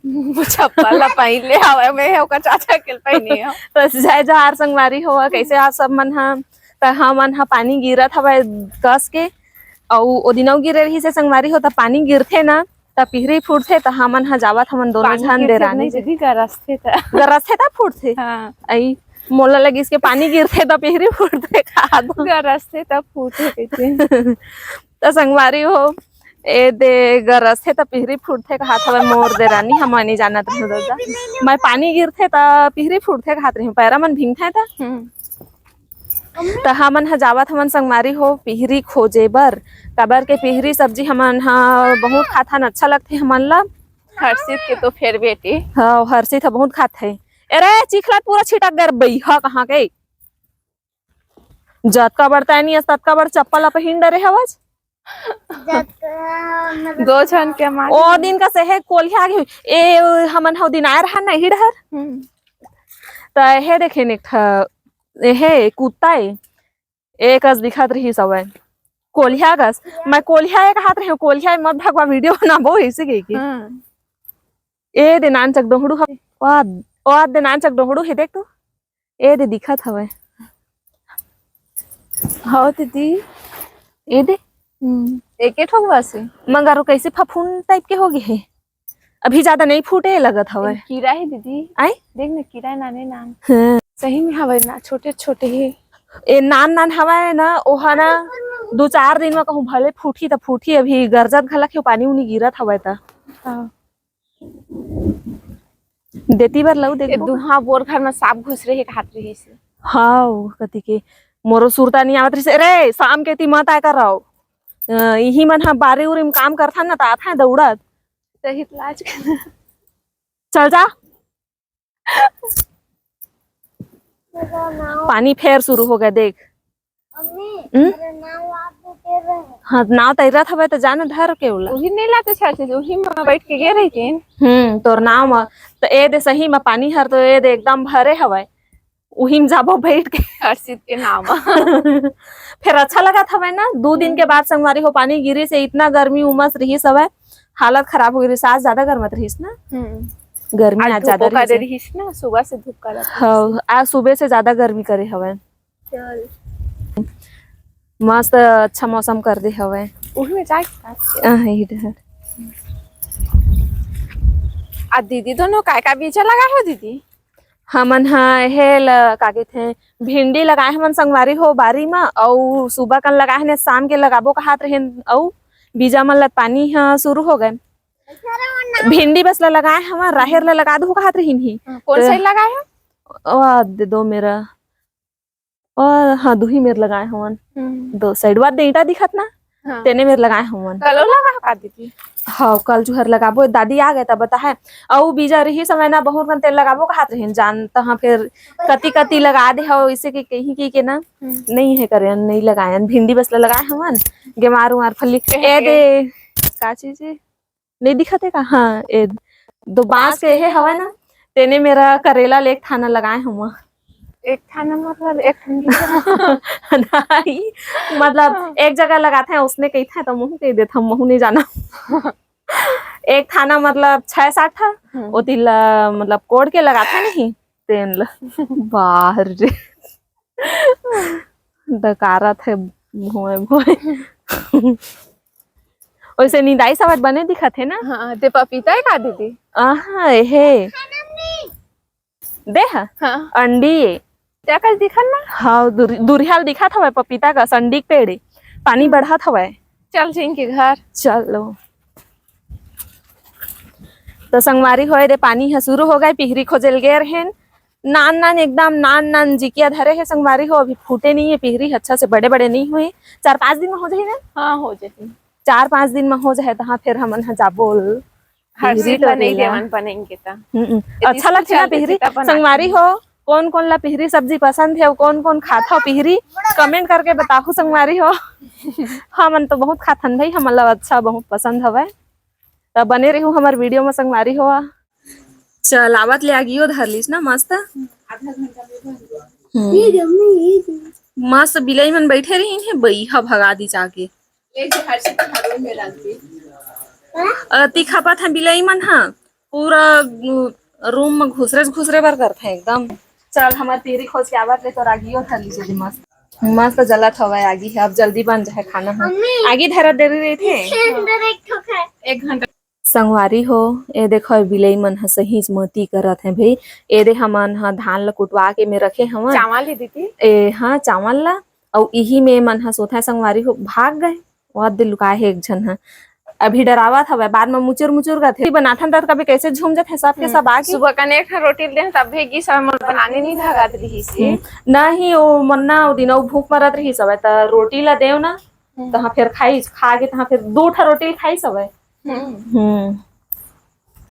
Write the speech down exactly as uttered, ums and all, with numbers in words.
वो चप्पल ला पहिन ले हवय, मैं ह ओकर चाचा के पहिने हव। त जय जोहार संगवारी हो, कइसे आप सब मन ह? त हमन ह पानी गिरत हवय कस के, अउ ओ दिन अउ गिरे रहिस हे संगवारी हो, त पानी गिरथे ना, त पिहरी फूटथे, त हमन ह जावत हमन दोनों पानी झन गिरथे देरानी नहीं जे दीदी, गरजथे त। गरजथे त फूटथे। हाँ। अई मोला लगिस के पानी गिरथे त पिहरी फूटथे का? गरजथे त फूटथे कहिथे। त संगवारी हो, ए दे गरजथे त पिहरी फूटथे कहात हवय मोर देरानी, हमन नइ जानत रहूं ददा। मैं पानी गिरथे त पिहरी फूटथे कहात रहूं, पैरा मन भींगथे त। हम्म। त हमन ह जावत हमन संगवारी हो पिहरी खोजे बर, काबर के पिहरी सब्जी हमन ह बहुत खाथन, अच्छा लगथे हमन ला। हर्षित के तो फेवरेट ए। हाँ, हर्षित ह बहुत खाथे। अरे चिखला पूरा छिटक गे बइहा कहाँ के। जतका बड़ तैनी अस ततका बड़ चप्पल ला पहिन डरे हवस। जतका, मतलब, दो झन के मारे। ओ दिन कस एहे कोलिहा गे ए, हमन ह ओ दिन आए रहन ना इही डहर। हम्म। त एहे देखे एक ठा, एहे कुत्ता ए, ए कस दिखत रहिस हवय, कोलिहा कस। मैं कोलिहा ए कहात रहेंव, कोलिहा ए मत भगवा, वीडियो बनाबो अइसे कहिके। हाँ। ए दे नानचक डोहड़ू हवय, ओ दे नानचक डोहड़ू हे, देख तो। ए दे दिखत हवय। हव दीदी। ए दे। हम्म, एके ठोक बस हे। मगर ओ कइसे फफूंद टाइप के हो गे हे। अभी जादा नइ फूटे लगत हवय। कीरा हे दीदी। आय? देख ना, कीरा हे नाने नान। हाँ। सही में हवय ना, छोटे छोटे हे। ए नान नान हवय ना, ओहा ना दू चार दिन म कहूं भले फूटही त फूटही, अभी गरजत घलक हे, पानी उनी गिरत हवय त। हाँ। देती बर लऊ देख ए, दुहा बोर घर म सांप घुसरे हे कहात रहिस हे। हाव, कति के मोरो सुरता नइ आवत रहिस हे। रे, शाम के ती मत आय करव। अ, इही मन ह बारी उरी म काम करथन न, त आथन दउड़त। सही त लाज कर। चल जा। पानी फेर शुरू हो गे, देख। मम्मी, हम्म? मेरा नाव आप भी तेर रहे हैं। हाँ, नाव तैरत हवय त जा ना धर के ओला। उही नइ लाते छाती, उही म बैठ के गे रहितेन। हम्म, तोर नाव म त ए दे सही म पानी हर तो ए दे एकदम भरे हवय। उही म जाबो बैठ के। हर्षित के नाव म। फेर अच्छा लगत हवय ना, दू दिन के हम्म। बाद संगवारी हो पानी गिरिस हे, इतना गर्मी उमस रिहिस हवय, हालत खराब हो गे रिहिस। आज जादा गरमत रिहिस ना? हम्म। गर्मी आज आज जादा धूपो करे रिहिस हे। रिहिस ना, सुबह से धूप करत रिहिस। हाँ, आज सुबह से जादा गर्मी करे हवय। चल। मस्त अच्छा मौसम कर दे हवय। उही में जाए के साथ। अ, इही डहर। आ दीदी दोनों काय का बीजा लगाए हो दीदी? हमन ह एहे ल का कहिथे, भिंडी लगाए हमन संगवारी हो बारी म, अउ सुबह कन लगाए हन, शाम के लगाबो कहात रहेन, अउ बीजा मन ल पानी ह शुरू हो गए। भिंडी बस ल लगाए हमन, राहेर ल लगा दू कहात रहिन ही। हाँ, कौन त साइड लगाए हो? ओ, दे दो मेरा। और हाँ, दुही मेर लगाए हवन। हम्म। दो साइड, वा दे ईंटा दिखत ना, हाँ। तेने मेर लगाए हवन। कलो लगा का दीदी? हाँ, कल जुहर लगाबो, दादी आ गए तब बताहे। अउ बीजा रही समय ना, बहुत कन तेल लगाबो कहात रहिन, जान तहाँ फिर कति कति लगा दे हो, इसे कि कहीं की के ना, हम्म। नहीं है करे, नहीं लगाए, भिंडी बस ल लगाए हवन, गेमार उमार फली, कहे ए के? दे, का चीज है? नहीं दिखत हे का? हाँ, ए दो बांस बांस के के हे हवय ना, तेने मेरा करेला ले एक ठाना लगाए हूँ। एक ठाना मतलब एक ठन नहीं, मतलब हाँ। एक जगह लगाते हैं, उसने कही था तो मुँह कही देता हूँ, मुँह नहीं जाना। एक ठाना मतलब छह सात ठा, हम्म। ओती ला मतलब कोड़ के लगाते हैं नहीं, तेन ला। बाहर रे। डकारत हे भोंय भोंय। ओइसे निंदाई सवत बने दिखत हे ना? हाँ, ते पपीता हे का दीदी? आहा, एहे। दे हा? हाँ। अंडी ए। ते कस दिखत ना? हाँ, दुर-, दुरिहा ल दिखत हवय पपीता कस, अंडी के पेड़ ए। पानी हम्म। बढ़त हवय। चल जिन के घर। चलो। तो संगवारी होए दे, पानी ह शुरू हो गए, पिहरी खोजे ल गे रहेन। नान नान, एकदम नान नान जिकिया धरे हे संगवारी हो, अभी फूटे नहीं है पिहरी, अच्छा से बड़े बड़े नहीं हुए। चार पाँच दिन में हो जाही ना? हाँ, हो जाही। चार पाँच दिन में हो जाए, तहाँ फिर हमन ह जाबो हर पिहरी सीजन टोरे नहीं ला। देवन बनेंगे ता। हम्म, हम्म। इतनी अच्छा लगथे ना साल के पिहरी। जितना बना संगवारी के। हो, कौन कौन ला पिहरी सब्जी पसंद है, कौन कौन खाता हो पिहरी, कमेंट करके बताहू संगवारी हो। हमन तो बहुत खाथन भाई, हमन ला अच्छा बहुत पसंद हवय। त बने रहू हमर वीडियो में संगवारी हो। चल, आवत ले आगियो धर लीस ना, मस्त। आधा घंटा में बन गया। हम्म। ये जम्मी, ये जम्मी। मस्त बिलाई मन बैठे रही है, बइहा भगा दी जाके। ये जो हर चीज हर में रख दी। अति खपत है बिलाई मन, हाँ। पूरा रूम में घुसरे घुसरे बर करथे एकदम। चल, हमर तीरी खोज के आवत ले तो रागियो धर लीजिए मस्त। मस्त जलत हवय आगी है, अब जल्दी बन जाए खाना है। आगी धरा देरी रहिथे। एक घंटा। संगवारी हो, ए देखो, ए बिलई मन ह सहीच मती करत हे भई। ए दे हमन ह धान ल कुटवा के में रखे हवन। चावल ही दीदी। ए, हाँ, चावल ला। अउ इही में मन ह सोथा संगवारी हो, भाग गए। ओहर दे लुकाए हे एक झन ह। अभी डरावत हवय, बाद म मुचुर मुचुर करथे। बनाथन त कभी कैसे झूम जाथे, सब के सब आके। सुबह कने एक ठन रोटी ल देन, तब भी गिस हमन बनाने नहीं भागत रिहिस हे। नहीं, ओ मन्ना ओ दिन ओ भूख मरत रिहिस हवय, त रोटी ला देव ना, तहाँ फेर खाइस, खा के तहाँ फेर दू ठा रोटी ल खाइस हवय। हम्म।